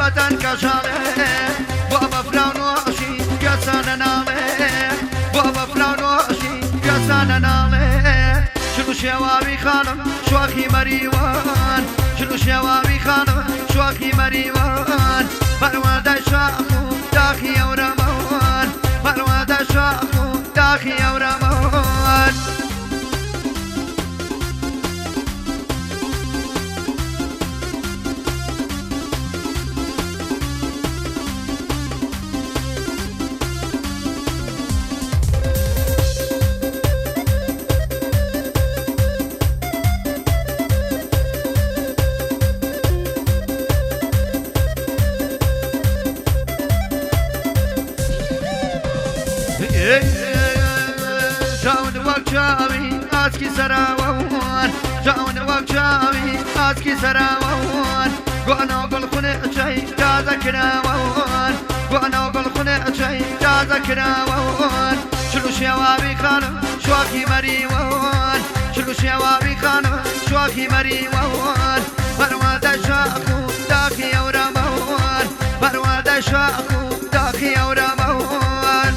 بەدەن کەژاڵێ بۆ بەفراو نۆشی گەسانە ناڵێ بۆ بەفراو نۆشی گەسانە ناڵێ چل و شێواوی خانم شۆخی مەریوان چل و شێواوی خانم شۆخی مەریوان پەروەردەی شاخ و داخی ئەورەمەوان پەروەردەی شاخ و داخی ئەورەمەوان. چاون وەک چاوی ئاسکی سەراوەوان چاون وەک چاوی ئاسکی سەراوەوان گۆنە و گوڵخونێ چەی تازە کراوەوان گۆنە و گوڵخونێ چەی تازە کراوەوان چل و شێواوی خانم شۆخی مەریوان چل و شێواوی خانم شۆخی مەریوان پەروەردە شاخ و داخی ئەورامەوان پەروەردە شاخ و داخی ئەورامەوان.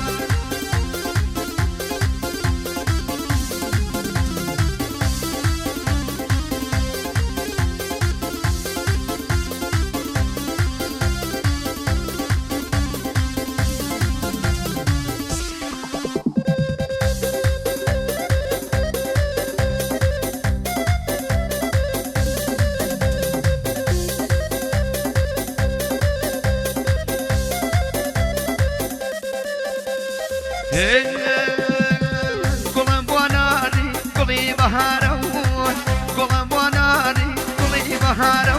گوڵم بۆ ناری گوڵی بەهارە گوڵم بۆ ناری گوڵی بەهارە.